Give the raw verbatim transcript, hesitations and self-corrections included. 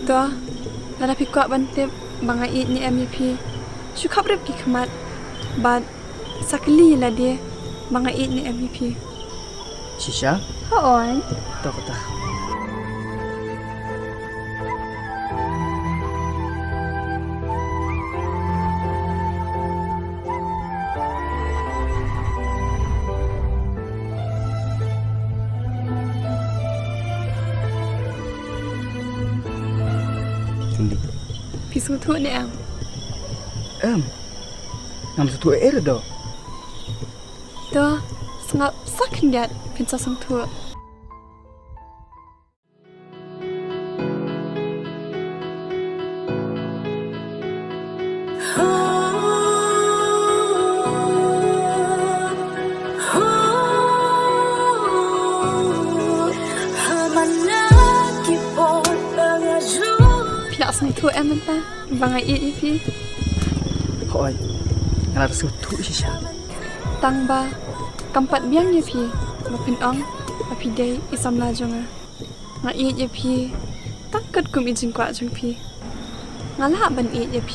To, lada phi kwah ban tip ba nga ïeit ne em ïa phi, shu khapbrip ki khmat bad sa kylli ïa lade ba nga ïeit ne em ïa phi. Shisha? Hooid. To kata. Phi sngewthuh ne em? Em. Ngam sngewthuh ei ei ruh. To, sngap sa khyndiat phin sa sngewthuh. Phi la sngewthuh em mynta ba nga ïeit ïa phi? Hooid, nga la sngewthuh shisha. Tang ba kam pat biang ïa phi ba phin ong ba phi dei i samla jong nga. Nga ïeit ïa phi tang katkum i jingkwah jong phi. Nga lah ban ïeit ïa phi.